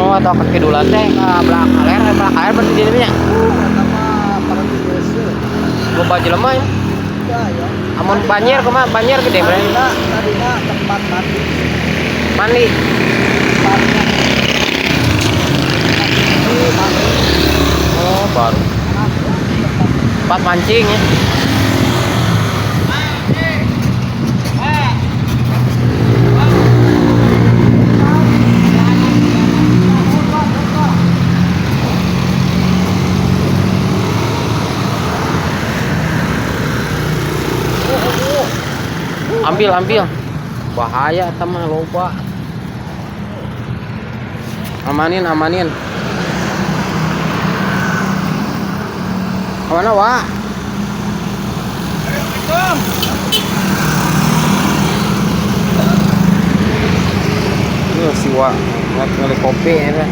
Oh, atau ke kidulan teh ka belah kaler, belah kaler berarti di dieu nya. Eta mah paranti geuseuh. Loba jelema ya. Ya, ya. Amun banjir kumaha? Banjir gede berarti. Tadina, tadina tempat mandi. Mandi. Tempatnya. Mandi, mandi. Oh, baru. Tempat mancing ya. Ambil, ambil. Bahaya eta mah loba. Amanin, amanin. Kemana, Wak? Tuh si Wak ngeliat kopi ya.